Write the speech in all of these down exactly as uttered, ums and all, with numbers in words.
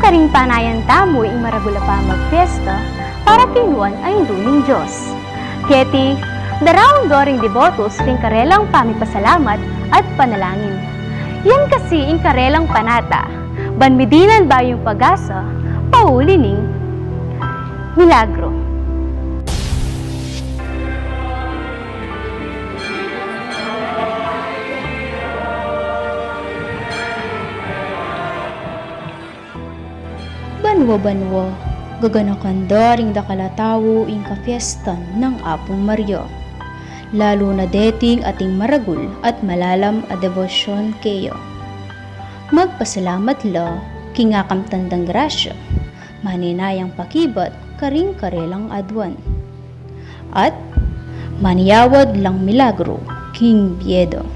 Karing panayan tamu ing maragul a pamagpiesta para king nuan a Indu ning Dios. Keti, daraun do ring debotos king karelang pamipasalamat at panalangin. Yan kasi ing karelang panata, ban midinan bayung pag-asa, pauli ning milagro. Banua-banua, gaganakan da ring dakal a tau ing kapiestan nang Apung Maria, lalu na deting ating maragul at malalam a debosyon keya. Magpasalamat la king akamtan dang grasya, maninayang pakibat karing karelang aduan. At manyawad lang milagro king bie da.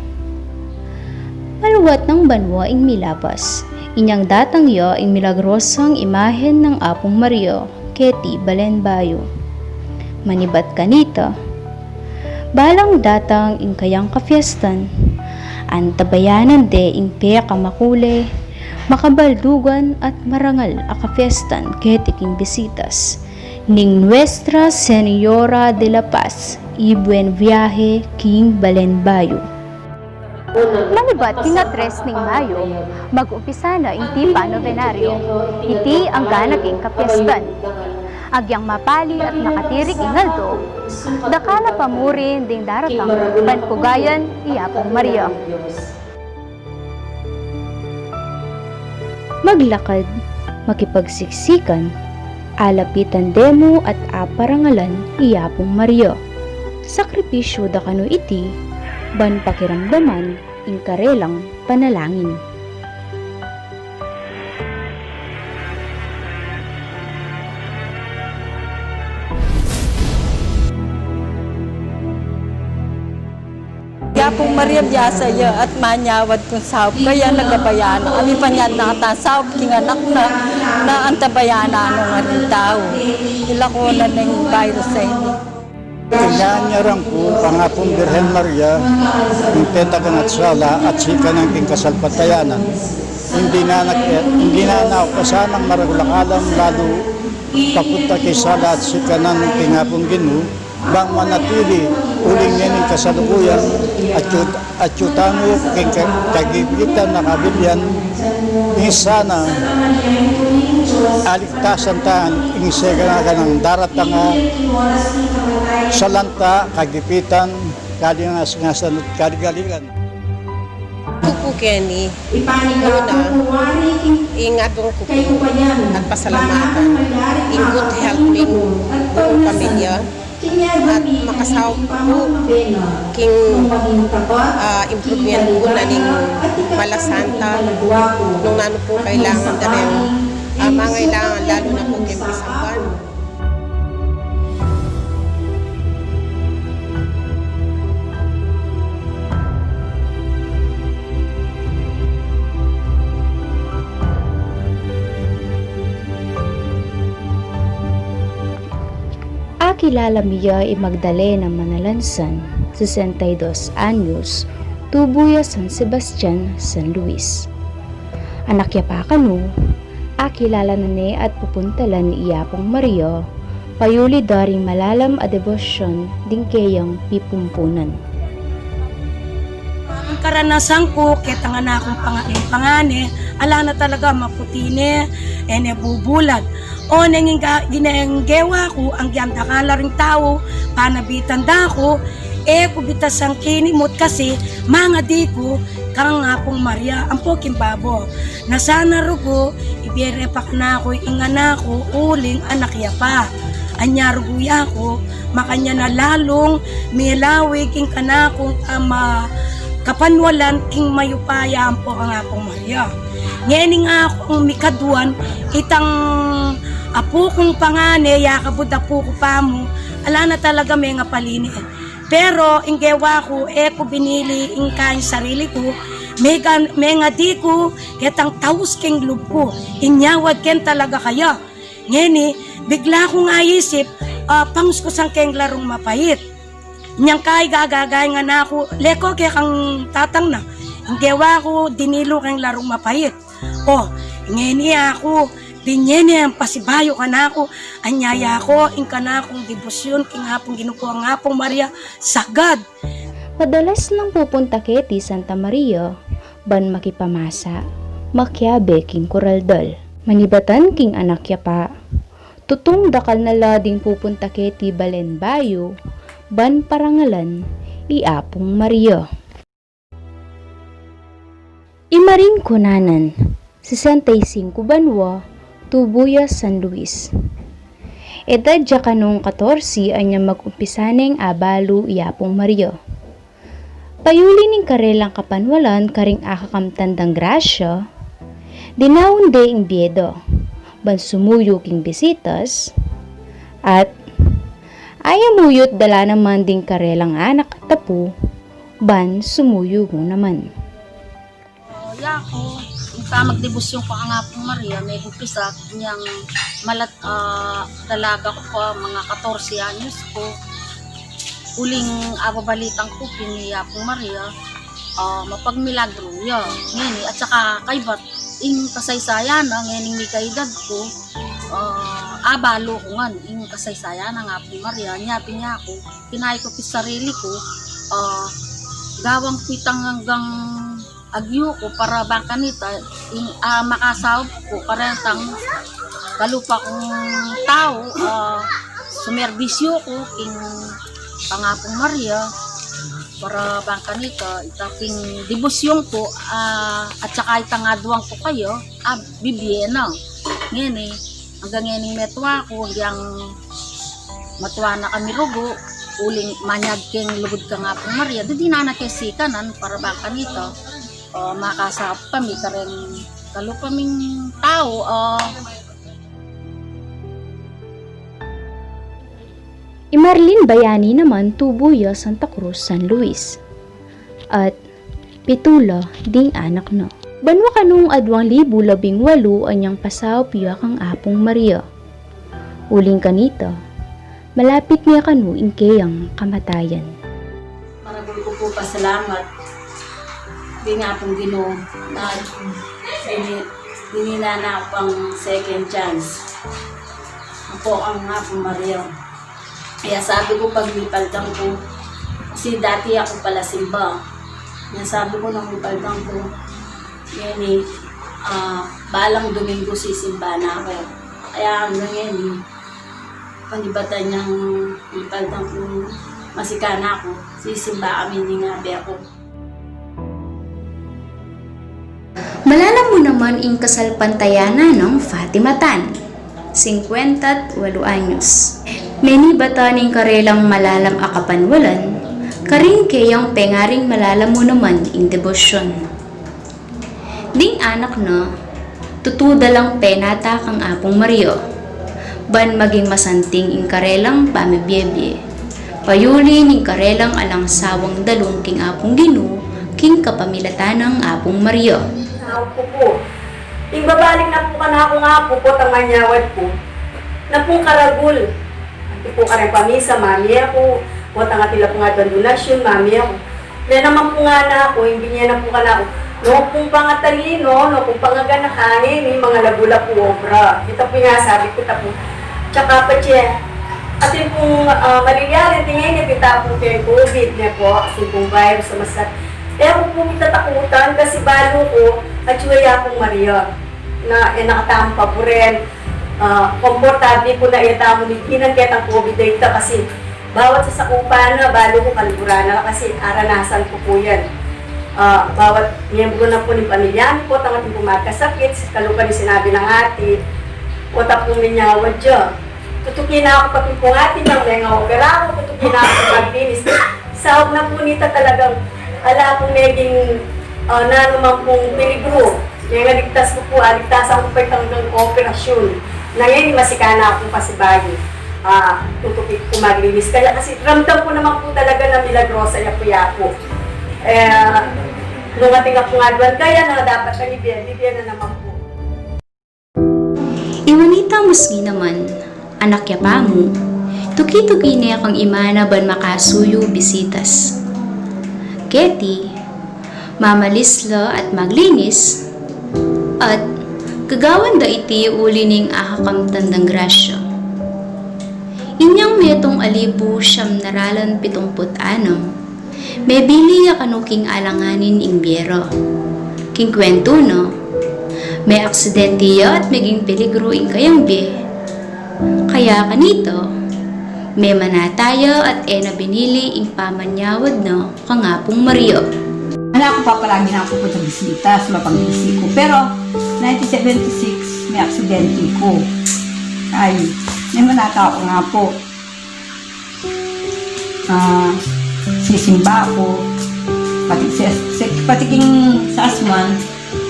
Maluat nang banua ing milabas, inyang datang ya ing milagrosang imahen nang Apung Maria keti balen bayu. Manibat kanita, balang datang ing kayang kapiestan, antabayanan de ing pekamakule, makabaldugan at marangal a kapiestan keti king bisitas ning Nuestra Señora de la Paz y Buen Viaje king balen bayu. Manibat king a tres ning Mayo, mag-umpisa na ing tipa novenario. Iti angga na king kapiestan. Agyang mapali at makatirik ing aldo, dakal a pamurin ding daratang ban pugayan i Apung Maria. Maglakad, makipagsiksikan, alapitan de mu at aparangalan i Apung Maria. Sakripisyu da kanu iti, ban pakiramdaman ing karelang panalangin. I Apung Maria biasa ya at manyawad kung saup kaya nagabayan. Ami pa niyan nakatasaup king anak na, na antabayanan nung aritau. Ila ko na ning virus a ini. Inyanyarang ku kang Apung Birhen Maria, ing petakan at sala at sikanan king kasalpantayanan. Ing dinanak, ing dinanauk ka sanang maragul a kalam lalu, papunta king sala at sikanan king Apung Ginu, bang manatili uling ngening kasalukuyan, at yut-, at yutangu king ka-, kagipitan a kabilyan, ing sana aliktasan ta ing sekanan kanang daratang a salanta, kagipitan, kalingas-ngasan, at kaligaligan. Ku pu keni, una, ing adwan ku pu at pasalamatan ing good health ning buung pamilya, at makasaup ku king, ah, improvement ku na ning malasanta nung nanu pu kailangan da reng, ah, mangailangan, lalu na pu king pisamban. Akilala mi ya i Magdalena Manalansan, sesenta y dos anyos, tubu ya San Sebastian, San Luis. Anak ya pa kanu, akilala na ne at pupuntalan i Apung Maria, payuli da ring malalam a debosyon ding keyang pipumpunan. Ing karanasan ku, ketang anakung panga-, pangane, ala na talaga, maputi ne, e ne bubulad. O neng ing ga-, gine-, ing gewa ku, agyang dakal la ring tau, panabitan da ku, e ku bitasang kinimut kasi, mangadi ku kang Apung Maria ampo king babo, na sana rugu ibie re pa kanaku ing anak ku uling anak ya pa. Anya rugu ya ku, makanyan a lalung milawig ing kanakung, ah, ma-, kapanwalan king mayupaya ampo kang Apung Maria. Ngeni nga aku ing mikaduan, itang apu kung pangane, ya kabud apu ku pamu, ala na talaga mengapali ne. Pero ing gewa ku, e ku binili ing kayang sarili ku, mega-, mengadi ku ketang taus king lub ku, inyawad ken talaga kaya. Ngeni, bigla kung aisip, ah, pangus ku sang keng larung mapait. Inyang kay gagaga ing anak ku, leko ke kang tatang na. Ing gewa ku, dinilu keng larung mapait. O, ngeni aku, Binye ne pasibayu kanaku, anyaya ku ing kanakung debosyon king Apung Ginu kung Apung Maria, sagad. Madalas nang pupunta keti Santa Maria, ban makipamasa, makiabe king kuraldal. Manibatan king anak ya pa, tutung dakal na la ding pupunta keti balen bayu, ban parangalan i Apung Maria. I Marin Cunanan, sesenta y cinco banua, tubu ya San Luis. Edad ya kanung katorse anyang mag-umpisa neng abalu i Apung Maria. Payuli ning karelang kapanwalan karing akakamtan dang grasya, dinaun de ing bie da, ban sumuyu king bisitas, at ayamuyu't dala naman ding karelang anak at apu, ban sumuyu mu naman. O, yaku, ing pamagdebosyon ku kang Apung Maria, megumpisa inyang malat-, ah, dalaga ku pa, mga katorse anyos ku. Uling ababalitan ku pin i Apung Maria, ah, mapagmilagru ya. Ngeni, at saka kaybat, ing kasaysayan na, ngening mika edad ku, ah, abalu ku ngan, ing kasaysayan nang Apung Maria, nya pin yaku, kinayi ku pin sarili ku, ah, gawang pitang anggang agyu ku para bang kanita, ing, ah, makasaup ku karentang kalupa kung tau, ah, sumerbisyu ku king kang Apung Maria, para bang kanita, ita king debosyon ku, ah, at saka itang aduan ku kaya, ah, bibie na. Ngeni, anggang ngening metua ku, anggang matua na kami rugu, uling manyag keng lugud kang Apung Maria, didinan na ke sikanan, para bang kanita, o, makasaup kami kareng kalupa ming tau, o. I Marlin Bayani naman tubu ya Santa Cruz, San Luis. At pitu la ding anak na. Banwa kanung aduang libu labing walu anyang pasaup ya kang Apung Maria. Uling kanita, malapit ne kanu ing keyang kamatayan. Maragul ku pu pasalamat ding Apung Ginu na bini-, binila na pang second chance. Apo ang Apung Maria. Kaya sabi ku, pag mipaldan ku, kasi dati aku pala simba. Kaya sabi ku, nung mipaldan ku, ngeni, ah, balang Domingo sisimba na aku. Kaya hanggang ngeni, panibatan yang mipaldan ku, masika na aku, sisimba kami ning abe ku. Malalam mu naman ing kasalpantayanan nang Fatima Tan, singkwenta't walu anyos. Menibatan ing karelang malalam a kapanwalan, karing keyang pengaring malalam mu naman ing debosyon. Ding anak na, tutu da lang penata kang Apung Maria. Ban maging masanting ing karelang pamibie-bie. Payuli ning karelang alang sawang dalung king Apung Ginu, king kapamilatan nang Apung Maria. Apu ku pu. Ing babalik na pu kanaku nga pu, potang manyawad ku na pung karagul. Anti pu kareng pamisa, mamie ku. Potang atyu la pung aduang donasyon, mamie ku. Mie naman pu ngana ku, ing binye na pu kanaku, no pung pangatalino, no pung pangaganakan, e, ning mangalabu la pu obra. Ita pu ing sabi ku, ita pu. Tsaka patse, atin pung, ah, maliliaran, tingin niya, ita pu keng COVID ne pu, atin pung virus a masakit. E ku pu mitatakutan, kasi balu ku, atyu ya i Apung Maria. Na, e, nakatampa pu rin, ah, komportable ku na ita mu, dinan ketang COVID a ita kasi bawat sasakupan na, balu ku kaluguran na kasi aranasan ku pu yan. Ah, bawat miyembro na pu ning pamilya mi, potang atin pung magkasakit, kalupa ning sinabi nang ati, pota pung minyawad ya. Tutuki na ku pati pung ati nang menga-opera ku, tutuki na ku maglinis. Saup na pu nita talagang ala pung meging, ah, nanu man pung peligru. Mengaligtas ku pu, aligtasan ku pa itang operasyon. Na ngeni masika na kung pasibayu. Ah, tutuki ku maglinis. Kaya kasi ramdam ku naman pu talaga na milagrosa ya pu ya pu. E, nung atin a pung aduan kaya na dapat kang ibie, bibie na naman pu. I Juanita Musngi naman, anak ya pa mu, tuki-tuki ne kang ima na ban makasuyu bisitas. Keti, mamalis la at maglinis, at Gagawan da iti uli ning akakamtan dang grasya. Inyang metung alibu siam na ralan pitumput anam, mebili ya kanu king alanganin ing bie ra. King kwentu na, meaksidente ya at meging peligru ing kayang bie. Kaya kanita, memanataya at e na binili ing pamanyawad na kang Apung Maria. Ala ku pa palagi na aku pupunta bisita sa mapagbisi ku. Pero nineteen seventy-six, meaksidente ku. Ay, memanataya ku kang Apu. Ah, sisimba ku. Pati, se, se, pati king sasman,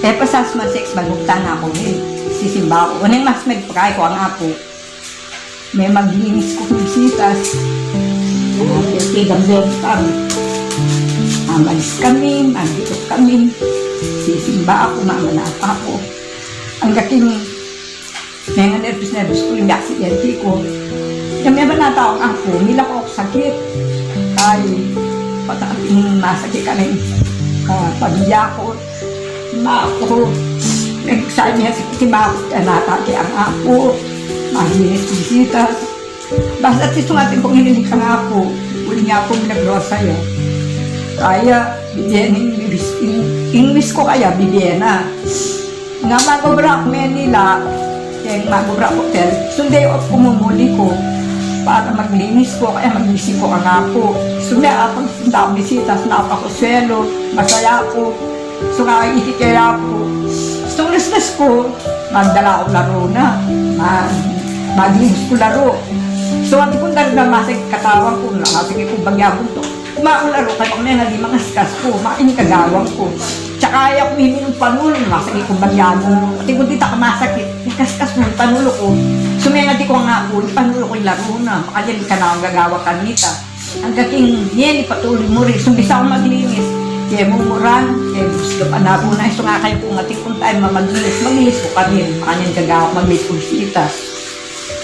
e pa sasman sex, baluktan na ku, e. Sisimba ku. Neng mas megpakai ku kang Apu. Memaglinis ku king bisitas. Mamalis kami, magdikit kami. Sisimba ku, mamanataya ku. Angga king menganerbyos-nerbyos ku ing aksidente ku. Inyang memanataya ku kang Apu, milako ku sakit. Ay, pati masakit kami kapamilya ku. Maku, nagsabi niya si Kiti, maku, kanata ki ang Apu, maglinis bisitas. Basta ti sungatin kung ilinis kang Apu, uli niya ku minaglosa ya. Kaya, bibie na ing, ing, ing wish ku kaya, bibie na. Nga magobra ku Manila, keng magobra ku hotel, Sunday off ku mumuli ku, para maglinis ku, kaya maglinis ku kang Apu. Sunday aku, punta ku bisitas, napakonsuelo, masaya ku. So, nga iti kaya ku, so, lislis ku, magdala ku laro na, ma-, maglinis ku laro. So, anti ku na rin na masakit katawan ku, na masakit ku bagya ku to. Maku laro, kaya kung may nga di mangaskas ku, makinig kagawan ku. Tsaka ya ku miminum panulu, masakit ku bagya ku. Anti ku di ta ka masakit, ikaskas mu panulu ku. So, may nga di ku nga ku, panulu ku laro na, makanyan ka na ang gagawa kanita. Angga king ngeni patuloy mu rin. Sumbisa ku maglinis. Kaya mu muran, kaya gusto pa na po na iso nga kayo kung ating kung tayo mamaglinis. Maglinis ku kami. Makanyan gagawa ku maglinis ku bisita.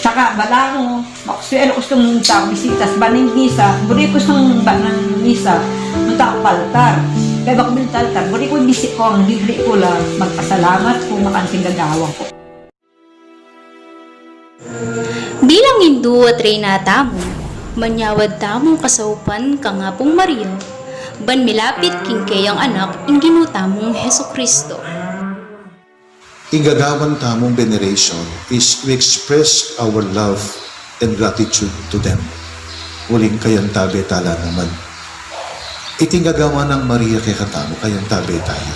Tsaka balangu, makuswelo ku sung munta ku bisitas, baning misa, buri ku sung banang misa, munta ku paltar. Kaya baku bil paltar, buri ku bisi ku ang diri ku la, magpasalamat ku, makansin gagawa ku. Bilang indu at reyna tamu, manyawad tamung kasaupan kang Apung Maria, ban milapit king keyang anak ing Ginu tamung Jesucristo. Ing gagawan tamung veneration is we express our love and gratitude to them. Uling kayantabe tala naman. Iti gagawan nang Maria kekatamu, kayantabe taya.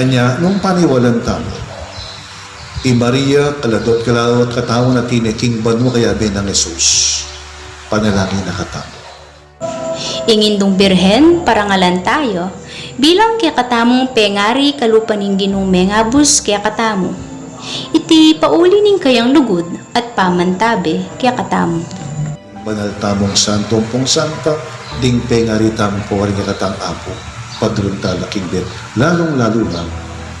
Anya, nung paniwalan tamu, i Maria, kaladot kalawat katamu na tine king banua kayabe nang Jesus. Panalangin na katamu. Ing Indung Birhen, parangalan taya, bilang kekatamung pengari kalupa ning Ginung mengabus kekatamu. Iti pauli ning kayang lugud at pamantabe kekatamu. Banal tamung santo, Ampong Santa, ding pengari tamu karing kekatang Apu, padulun tala king bie, lalung-lalu na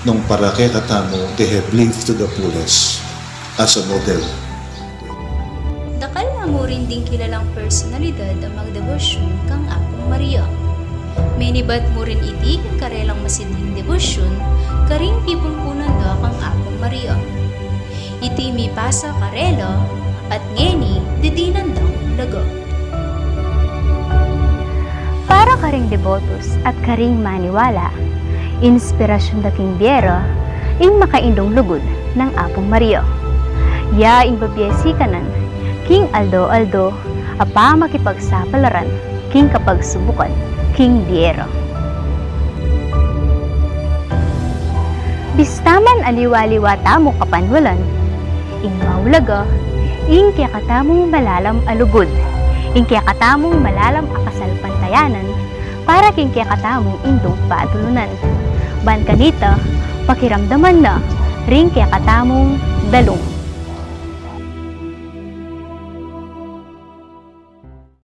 nung para kekatamu, they have lived to the fullest as a model. Dakal na mu rin ding kilalang personalidad a magdebosyun kang Apung Maria. Menibat mu rin iti king karelang masidning debosyun karing pipumpunan da kang Apung Maria. Iti mipasa karela at ngeni didinan dang laga. Para karing debotos at karing maniwala, inspirasyun da king bie ra ing makaindung lugud nang Apung Maria. Ya ing babie sikanan king aldo-aldo a pamakipagsapalaran king kapagsubukan king bie ra. Bista man aliwa-liwa tamu kapanwalan, ing maulaga, ing kekatamung malalam a lugud, ing kekatamung malalam a kasalpantayanan, para king kekatamung indung patulunan. Ban kanita, pakiramdaman na ring kekatamung dalung.